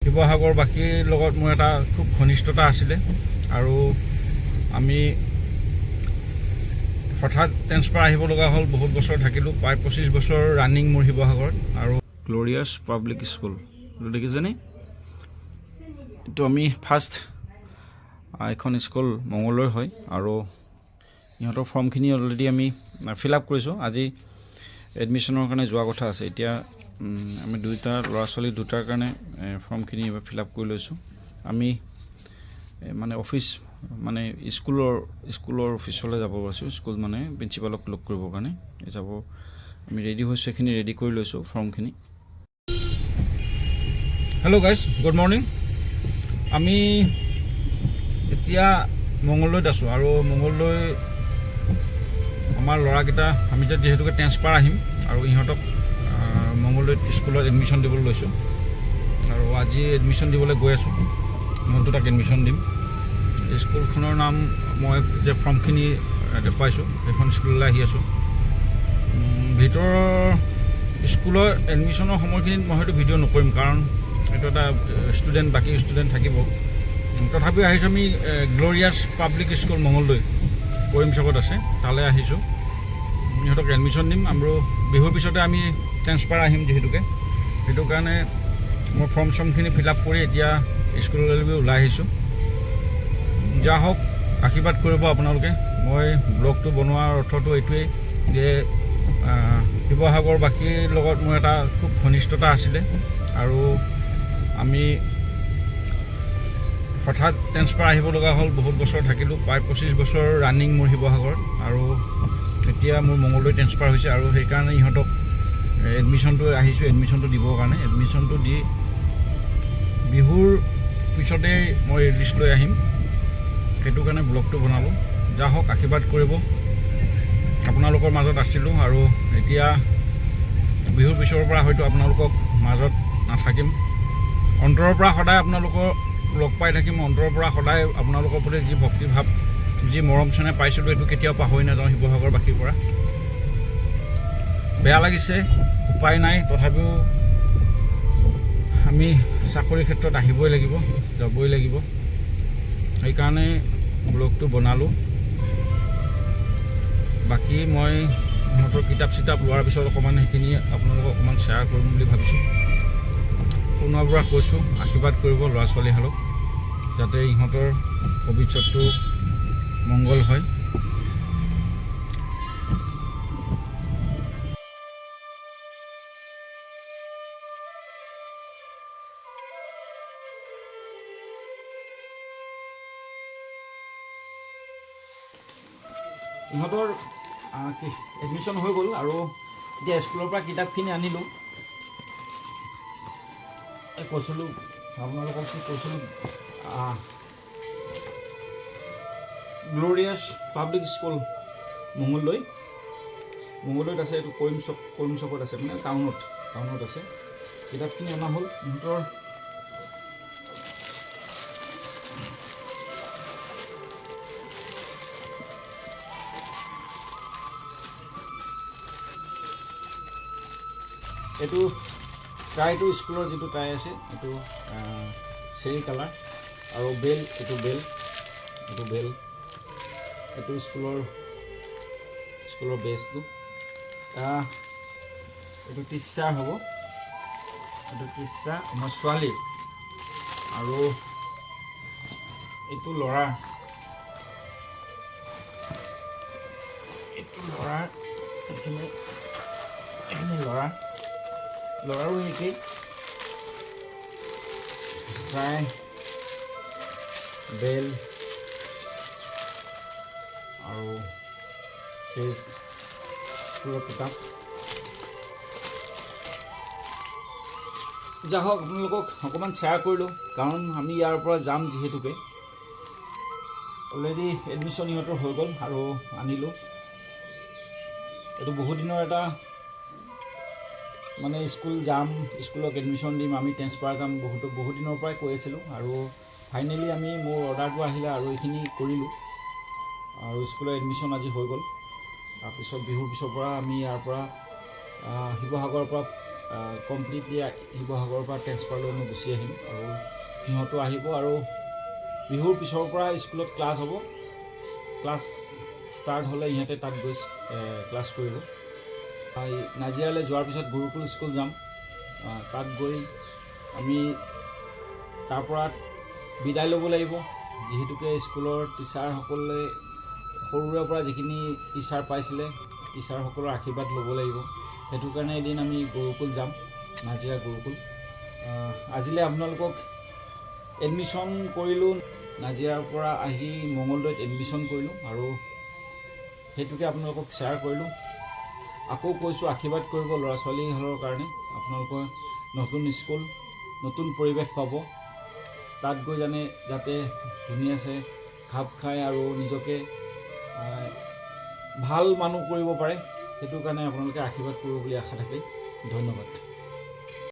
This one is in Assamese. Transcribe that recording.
শিৱসাগৰবাসীৰ লগত মোৰ এটা খুব ঘনিষ্ঠতা আছিলে আৰু আমি হঠাৎ ট্ৰেন্সফাৰ আহিব লগা হ'ল। বহুত বছৰ থাকিলোঁ, প্ৰায় 25 বছৰ ৰানিং মোৰ শিৱসাগৰত। আৰু গ্ল'ৰিয়াছ পাব্লিক স্কুল দেখিছেনে? এইটো আমি ফাৰ্ষ্ট এইখন স্কুল মঙলদৈ হয় আৰু ইহঁতৰ ফৰ্মখিনি অলৰেডি আমি ফিল আপ কৰিছোঁ। আজি এডমিশ্যনৰ কাৰণে যোৱা কথা আছে। এতিয়া আমি দুয়োটা ল'ৰা ছোৱালী দুটাৰ কাৰণে ফৰ্মখিনি ফিল আপ কৰি লৈছোঁ। আমি মানে অফিচ, মানে স্কুলৰ অফিচলৈ যাব আছোঁ। স্কুল মানে প্ৰিন্সিপালক লগ কৰিবৰ কাৰণে যাব আমি ৰেডি হৈছোঁ। সেইখিনি ৰেডি কৰি লৈছোঁ ফৰ্মখিনি। Hello guys, good morning. আমি এতিয়া মঙলদৈত আছোঁ আৰু মঙলদৈ আমাৰ ল'ৰাকেইটা, আমি এতিয়া যিহেতুকে ট্ৰেন্সফাৰ আহিম আৰু ইহঁতক মঙলদৈত স্কুলত এডমিশ্যন দিবলৈ লৈছোঁ আৰু আজি এডমিশ্যন দিবলৈ গৈ আছোঁ। ইহঁত দুটাক এডমিশ্যন দিম। স্কুলখনৰ নাম মই যে ফৰ্মখিনি দেখুৱাইছোঁ, সেইখন স্কুললৈ আহি আছোঁ। ভিতৰৰ স্কুলৰ এডমিশ্যনৰ সময়খিনিত মই হয়তো ভিডিঅ' নকৰিম, কাৰণ এইটো এটা ষ্টুডেণ্ট, বাকী ষ্টুডেণ্ট থাকিব। তথাপিও আহিছোঁ আমি গ্ল'ৰিয়াছ পাব্লিক স্কুল মঙলদৈ, কৰিম চকত আছে, তালৈ আহিছোঁ। ইহঁতক এডমিশ্যন দিম আৰু বিহুৰ পিছতে আমি ট্ৰেন্সফাৰ আহিম যিহেতুকে, সেইটো কাৰণে মই ফৰ্ম চৰ্মখিনি ফিল আপ কৰি এতিয়া স্কুললৈ ওলাই আহিছোঁ। যা হওক, আশীৰ্বাদ কৰিব আপোনালোকে। মই ব্লগটো বনোৱাৰ অৰ্থটো এইটোৱেই যে শিৱসাগৰবাসীৰ লগত মোৰ এটা খুব ঘনিষ্ঠতা আছিলে আৰু আমি হঠাৎ ট্ৰেন্সফাৰ আহিব লগা হ'ল। বহুত বছৰ থাকিলোঁ, প্ৰায় 25 বছৰ ৰানিং মোৰ শিৱসাগৰত আৰু এতিয়া মোৰ মঙলদৈ ট্ৰেন্সফাৰ হৈছে আৰু সেইকাৰণে ইহঁতক এডমিশ্যনটো আহিছোঁ এডমিশ্যনটো দিবৰ কাৰণে। এডমিশ্যনটো দি বিহুৰ পিছতেই মই ৰিলিজ লৈ আহিম, সেইটো কাৰণে ব্লগটো বনালোঁ। যা হওক, আশীৰ্বাদ কৰিব। আপোনালোকৰ মাজত আছিলোঁ আৰু এতিয়া বিহুৰ পিছৰ পৰা হয়তো আপোনালোকক মাজত নাথাকিম। অন্তৰৰ পৰা সদায় আপোনালোকৰ লগ পাই থাকিম। অন্তৰৰ পৰা সদায় আপোনালোকৰ প্ৰতি যি ভক্তিভাৱ, যি মৰম চেনেহ পাইছিলোঁ, সেইটো কেতিয়াও পাহৰি নাযাওঁ শিৱসাগৰবাসীৰ পৰা। বেয়া লাগিছে, উপায় নাই। তথাপিও আমি চাকৰিৰ ক্ষেত্ৰত আহিবই লাগিব, যাবই লাগিব। সেইকাৰণে ব্লগটো বনালোঁ। বাকী মই ইহঁতৰ কিতাপ চিতাপ লোৱাৰ পিছত অকণমান সেইখিনি আপোনালোকক অকণমান শ্বেয়াৰ কৰিম বুলি ভাবিছোঁ। পুনৰ পৰা কৈছোঁ, আশীৰ্বাদ কৰিব ল'ৰা ছোৱালীহালক, যাতে ইহঁতৰ ভৱিষ্যতটো মংগল হয়। ইহঁতৰ কি এডমিশ্যন হৈ গ'ল আৰু এতিয়া স্কুলৰ পৰা কিতাপখিনি আনিলোঁ। এই কৈছিলোঁ আপোনালোকক, কি কৈছিলোঁ? গ্ল'ৰিয়াছ পাব্লিক স্কুল মঙলদৈ, মঙলদৈত আছে এইটো। কৰিম চক, কৰিম চকত আছে, মানে টাউনত আছে। কিতাপখিনি অনা হ'ল ইহঁতৰ। এইটো ট্ৰাইটো, স্কুলৰ যিটো ট্ৰাই আছে, এইটো চেৰি কালাৰ আৰু বেল, এইটো বেল, এইটো বেল, এইটো স্কুলৰ বেজটো। এইটো টিচাৰ হ'ব, এইটো টিচাৰ আমাৰ ছোৱালীৰ আৰু এইটো ল'ৰাৰ, এইটো ল'ৰাৰ। এইখিনি ল'ৰাৰ, ল'ৰাৰো একেই ট্ৰাই, বেল আৰু পেজ, স্কুলৰ কিতাপ। যা হওক, আপোনালোকক অকণমান শ্বেয়াৰ কৰিলোঁ, কাৰণ আমি ইয়াৰ পৰা যাম যিহেতুকে। অলৰেডি এডমিশ্যন ইহঁতৰ হৈ গ'ল আৰু আনিলোঁ। এইটো বহুদিনৰ এটা মানে স্কুল যাম, স্কুলক এডমিশ্যন দিম, আমি ট্ৰেন্সফাৰ যাম, বহুতো বহুত দিনৰ পৰাই কৈ আছিলোঁ আৰু ফাইনেলি আমি মোৰ অৰ্ডাৰটো আহিলে আৰু এইখিনি কৰিলোঁ আৰু স্কুলৰ এডমিশ্যন আজি হৈ গ'ল। তাৰপিছত বিহুৰ পিছৰ পৰা আমি ইয়াৰ পৰা শিৱসাগৰৰ পৰা কমপ্লিটলি শিৱসাগৰৰ পৰা ট্ৰেন্সফাৰ লৈ মই গুচি আহিম আৰু সিহঁতো আহিব আৰু বিহুৰ পিছৰ পৰা স্কুলত ক্লাছ হ'ব। ক্লাছ ষ্টাৰ্ট হ'লে ইহঁতে তাত গৈ ক্লাছ কৰিব। এই নাজিৰালৈ যোৱাৰ পিছত গুৰুকুল স্কুল যাম। তাত গৈ আমি তাৰ পৰা বিদায় ল'ব লাগিব, যিহেতুকে স্কুলৰ টিচাৰসকলে সৰুৰে পৰা যিখিনি টিচাৰ পাইছিলে, টিচাৰসকলৰ আশীৰ্বাদ ল'ব লাগিব। সেইটো কাৰণে এদিন আমি গুৰুকুল যাম, নাজিৰা গুৰুকুল। আজিলৈ আপোনালোকক এডমিশ্যন কৰিলোঁ, নাজিৰাৰ পৰা আহি মঙলদৈত এডমিশ্যন কৰিলোঁ আৰু সেইটোকে আপোনালোকক শ্বেয়াৰ কৰিলোঁ। আকৌ কৈছোঁ, আশীৰ্বাদ কৰিব ল'ৰা ছোৱালীহালৰ কাৰণে। আপোনালোকৰ নতুন স্কুল, নতুন পৰিৱেশ পাব। তাত গৈ জানে যাতে ধুনীয়াছে খাপ খায় আৰু নিজকে ভাল মানুহ কৰিব পাৰে, সেইটো কাৰণে আপোনালোকে আশীৰ্বাদ কৰিব বুলি আশা থাকিল। ধন্যবাদ।